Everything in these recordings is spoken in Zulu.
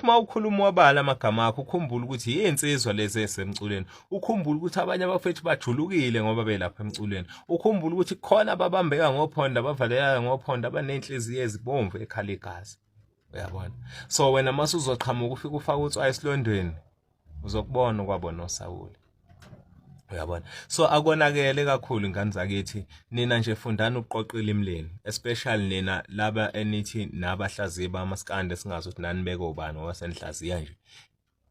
Uma ukhuluma wabala amagama akho ukhumbule ukuthi yinsizwa lezi esemculweni, ukhumbule ukuthi abanye abafethu bajulukile ngoba belapha emculweni, ukhumbule ukuthi khona ababambeka ngophondo, abavalelana ngophondo, abanenhliziyo ezibomvu ekhala igazi. Uyabona? So wena mase uzoqhamuka ufike ufake utswayi esilondweni, uzokubona okwabona uSawuli. Uyabona? So akonakele kakhulu ingane zakithi, nina nje fundani ukuqoqa ilimi lenu, especially nina laba enithi nabahlaziyi bamaskandi esingazi ukuthi nani beke ubani ngoba senihlaziya nje.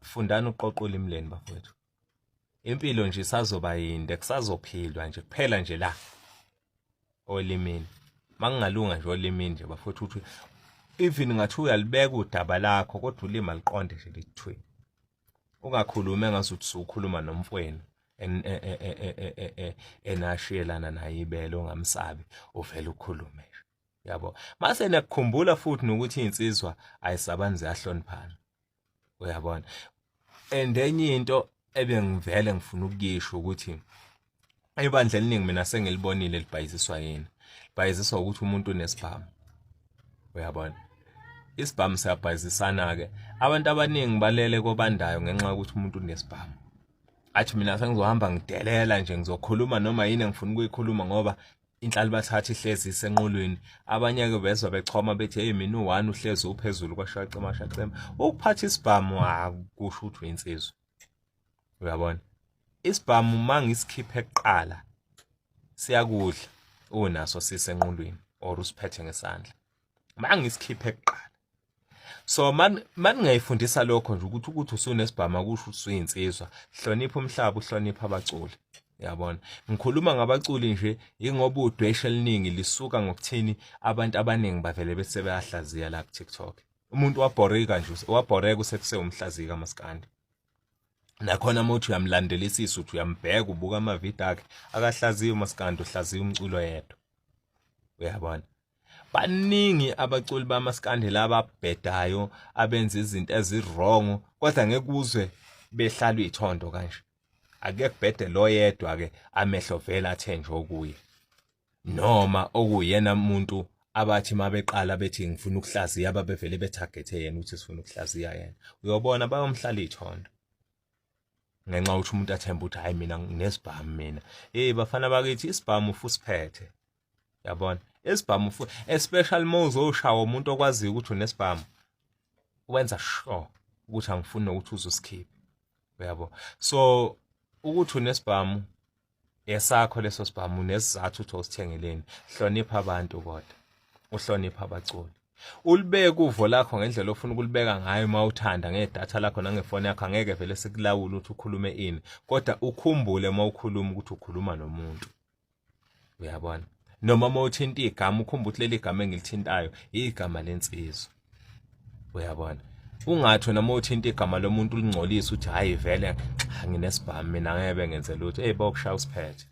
Fundani ukuqoqa ulimi lenu bafowethu. Impilo nje isazoba yinde, kusazophilwa nje kuphela nje la olimini. Makungalunga nje olimini nje bafowethu ukuthi even ngathi uyalibeka udaba lakho kodwa ulimi aliqonde nje likuthwe. Ungakhulumi engazuthi usukhuluma nomfwenu enashiyelana naye ibele ongamsabi, uvele ukhulume nje. Yabo. Mase niyakukhumbula futhi nokuthi izinsizwa ayisabani, ziyahloniphana. Uyabona? And enye into ebengivele ngifuna ukuyisho ukuthi ibandla eliningi mina sengilibonile libhayiziswa yini? Libhayiziswa ukuthi umuntu unesibhamu. Uyabona? Isibhamu siyabhayizisana ke. Abantu abaningi balele kobandayo ngenxa yokuthi umuntu unesibhamu. Athi mina sengizohamba ngidelela nje, ngizokhuluma noma yini engifuna ukuyikhuluma ngoba inhlalibathatha ihlezi isenqulwini. Abanye ke bezwa bechoma bethi hey mina u1 uhlezi uphezulu kwashacema shacema. Ukuphatha isibhamu akusho ukuthi uyinsizwa. Uyabona? Isibhamu mangisikhiphe kuqala siyakudla unaso sisenqulwini or usiphethe ngesandla. Mangisikhiphe kuqala. So man maningayifundisa lokho nje ukuthi usunesibhamu akusho ukuthi usuyinsizwa. Hlonipha umhlaba, uhlonipha abaculi. Uyabona? Ngikhuluma ngabaculi nje ingoba udweshe eliningi lisuka ngokuthini, abantu abaningi bavele bese bayahlaziya la ku TikTok. Umuntu wabhoreka nje, wabhoreka usekuse umhlaziyi kaMaskandi. Nakhona uma uthi uyamlandelisisa, uthi uyambheka, ubuka amavidiyo akhe, akahlaziyi uMaskandi, uhlaziya umculo yedwa. Uyabona? Baningi abaculi bamaskandi laba abhedayo, abenza izinto ezi-wrong, kodwa ngeke uzwe behlalwa ithondo kanje. Ake kubhede lo yedwa ke amehlo vele athe nje okuye, noma okuyena umuntu abathi mabeqala bethi ngifuna ukuhlaziya, ababevele bethagethe yena ukuthi sifuna ukuhlaziya yena, uyobona bayomhlala ithondo ngenxa yokuthi umuntu athemba ukuthi hayi mina nginesibhamu mina. Hey bafana bakithi, isibhamu usiphethe, yabona, isibhamu, especially uma uzoshawa umuntu okwaziyo ukuthi unesibhamu, wenza sure ukuthi angifuni nokuthi uzosikhiphe. Uyabo? So ukuthi unesibhamu esakho, leso sibhamu nesizathu ukuthi usithengeleni. Hlonipha abantu kodwa uhlonipha abaculi, ulibeke uvo lakho ngendlela ofuna ukulibeka ngayo uma uthanda ngedatha lakho nangefoni yakho. Angeke vele sikulawule ukuthi ukhulume ini, kodwa ukhumbule uma ukhuluma ukuthi ukhuluma nomuntu. Uyabona? Noma uma uthinta igama, ukhumbule ukuthi leli gama engilithintayo igama lensizwa. Uyabona? Ungathi wena uma uthinta igama lomuntu ulingcolisa uthi hayi vele nginesibhamu mina ngeke ngenze lutho. Hey, bayokushaya usiphethe,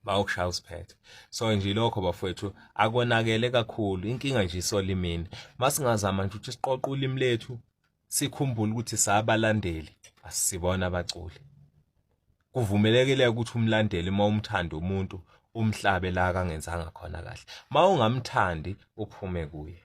bayokushaya usiphethe. So nje lokho bafowethu akonakele kakhulu, inkinga nje isolimini. Masingazama nje ukuthi siqoqe ulimi lethu, sikhumbule ukuthi sabalandeli, asibona abaculi. Kuvumelekile ukuthi umlandeli uma umthanda umuntu umhlabe la kangenzanga khona kahle, uma ungamthandi uphume kuye.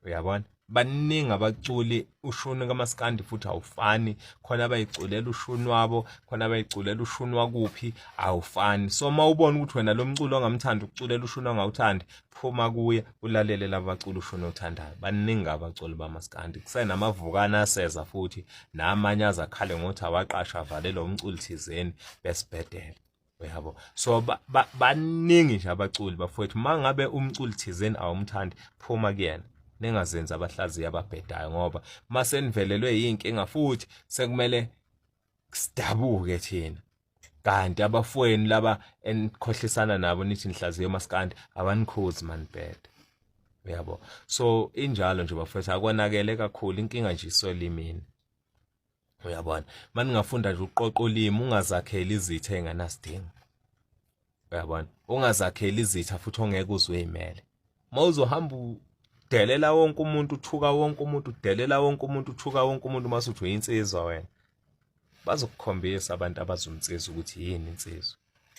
Uyabona? Baningi abaculi ushuni kamaskandi futhi awufani, khona abayiculela ushuni wabo, khona abayiculela ushuni wakuphi, awufani. So uma ubona ukuthi wena lo mculo ongamthandi ukuculela ushuni ongawuthandi, phuma kuye, ulalele laba bacula ushuni othandayo. Baningi abaculi bamaskandi, kusenamavukana aseza futhi namanye azakhale ngokuthi awaqashwa avalelwa umculi thizeni besibhedele. Uyabo? So baningi nje abaculi bafowethu. Mangabe umculi thizeni awumthandi, phuma kuyena. Ningazenzi abahlaziyi ababhedayo, ngoba masenivelelwe yinkinga futhi sekumele sidabuke thina, kanti abafowenu laba enikhohlisana nabo nithi nihlaziye umaskandi abanikhuzi manibhede. Uyabo? So injalo nje bafowethu, akonakele kakhulu, inkinga nje isolimini. Uyabona? Maningafunda nje uqoqa ulimi, ungazakheli izitha enganasidingo. Uyabona? Ungazakheli izitha futhi ongeke uzuyimele. Mawuzohamba udelela wonke umuntu, uthuka wonke umuntu, udelela wonke umuntu, uthuka wonke umuntu, mase uthi uyinsizwa wena, bazokukhombisa abantu abazumnsizwa ukuthi yini insizwa.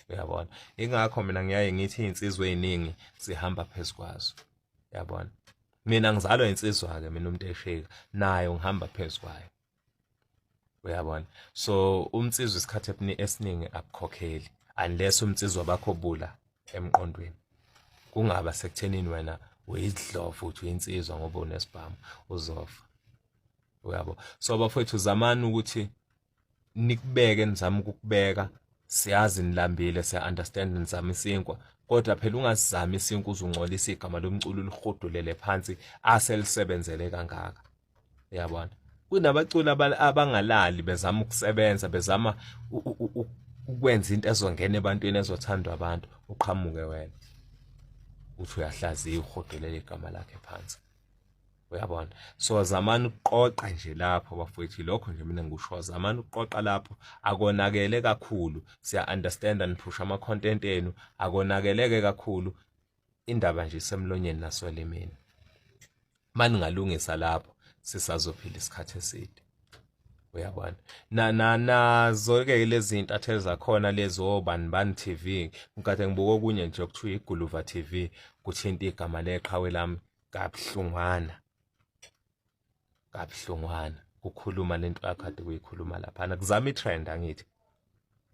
Uyabona? Ingakho mina ngiyaye ngithi izinsizwa eziningi sihamba phezukwazo. Uyabona? Mina ngizalwa insizwa ke mina umuntu eshika nayo ngihamba phezu kwayo. Uyabona? So umnsizwa isikhathi esiningi akukhokheli unless umnsizwa bakho bula emqondweni. Kungaba sekuthenini wena uyidlovu uthi uyinsizwa ngoba unesibhamu uzofa. Uyabo? So bafowethu zamani ukuthi nikubeke nizama ukukubeka siyazi nilambile siya understand nizama isinkwa kodwa phela ungasizami isinkwa uzungcolisa igama lomculo ulihudulele phansi aselisebenzele kangaka uyabona kunabaculi abangalali bezama ukusebenza bezama ukwenza into ezongena ebantwini ezothandwa abantu uqhamuke wena uthi uyahlaziya uhudulela igama lakhe phansi uyabona so zamani ukuqoqa nje lapho bafowethu lokho nje mina ngikusho zamani ukuqoqa lapho akonakele kakhulu siya understand niphusha ama content enu akonakeleke kakhulu indaba nje isemlonyeni nasolimini maningalungisa lapho sisazophila isikhathi eside uyabona na na nazo ke lezi zintatheli zakhona lezi obani bani TV ngikade ngibuka okunye nje okuthiwa iguluva TV kuthinta igama leqhawe lami kabuhlungwana kabuhlungwana kukhuluma lento akade kuyikhuluma laphana kuzama itrend angithi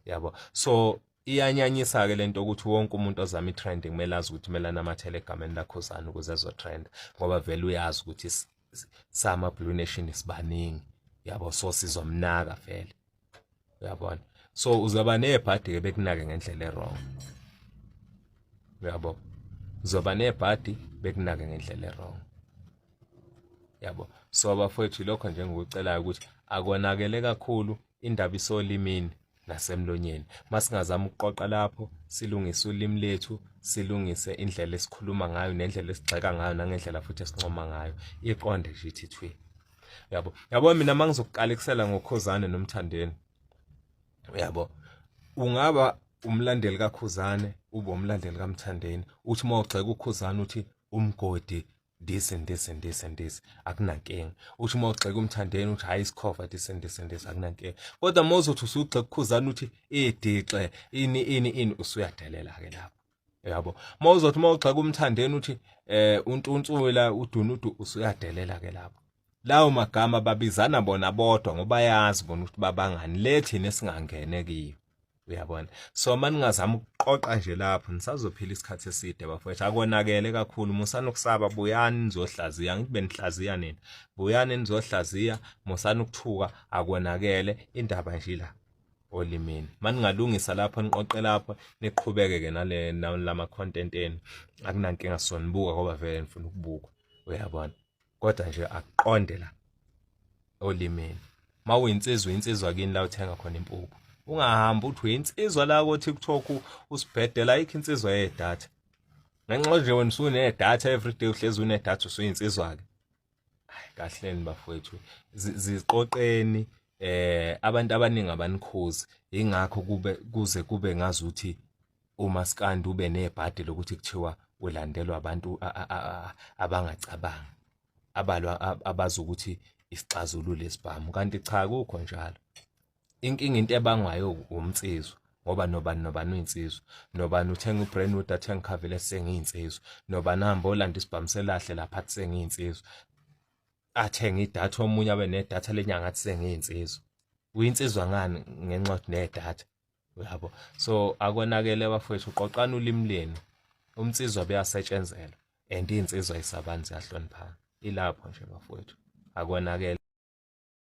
yabo so iyanyanyisa ke lento ukuthi wonke umuntu ozama itrend kumele azi ukuthi kumele anamathele egameni lakhosana ukuze ezotrend ngoba vele uyazi ukuthi sama blue nation sibaningi yabo so sizomnaka vele uyabona so uzoba nebhadi ke bekunake ngendlela erong uyabo uzoba nebhadi bekunake ngendlela erong yabo so abafowethu lokho nje ngikucelayo ukuthi akonakele kakhulu indaba isolimini nasemlonyeni masingazama ukuqoqa lapho silungise ulimi lethu silungise indlela esikhuluma ngayo nendlela esigxeka ngayo nangendlela futhi esincoma ngayo iqonde nje ithi thwi yabo yabo mina mangizokuqalekisela ngokhuzane nomthandeni uyabo ungaba umlandeli kakhuzane ube umlandeli kamthandeni uthi uma ugxeka ukhuzane uthi umgodi this and this and this and this akunankinga uthi uma ugxeka umthandeni uthi hayi isikhova this and this and this akunankinga kodwa uma uzothi usugxeka ukhuzane uthi idixe ini ini ini usuyadelela ke lapho yabo uma uzothi uma ugxeka umthandeni uthi eh untuntsula udunudu usuyadelela ke lapho lawo magama babizana bona bodwa ngoba yazi bona ukuthi babangani lethi nesingangene kiyo uyabona so maningazama ukuqoqa nje lapho nisazophila isikhathi eside bafowethu akonakele kakhulu musani ukusaba buyani nizohlaziya ngithi benihlaziya nina buyani nizohlaziya musani ukuthuka akonakele indaba nje la olimini maningalungisa lapho niqoqe lapho niqhubeke ke nale lama content enu akunankinga sonibuka ngoba vele nifuna ukubukwa uyabona kodwa nje akuqonde la olimini mawuyinsizwa insizwa kini la uthenga khona impuphu ungahambi uthi uyinsizwa la ko TikTok usibhedela ayikho insizwa yedatha ngenxa nje wena usunedatha everyday uhlezi unedatha usuyinsizwa ke hayi kahleni bafowethu ziqoqeni eh abantu abaningi abanikhuzi ingakho kube kuze kube ngazuthi umaskandi ube nebhadi lokuthi kuthiwa ulandelwa abantu abangacabangi abalwa abazi ukuthi isixazululo esibhamu kanti cha kukho njalo inkinga into ebangwayo umnsizwa ngoba nobani nobani uyinsizwa nobani uthenga ubrandwood athenga ikhavile sengiyinsizwa nobani ahamba olanda isibhamu selahle lapha athi sengiyinsizwa athenge idatha omunye abe nedatha lenyanga athi sengiyinsizwa uyinsizwa ngani ngenxa yokuthi nedatha uyabo so akonakele bafowethu qoqani ulimi lenu umnsizwa beyasetshenzela and iy'nsizwa ayisabani ziyahloniphana ilapho nje bafowethu akonakele.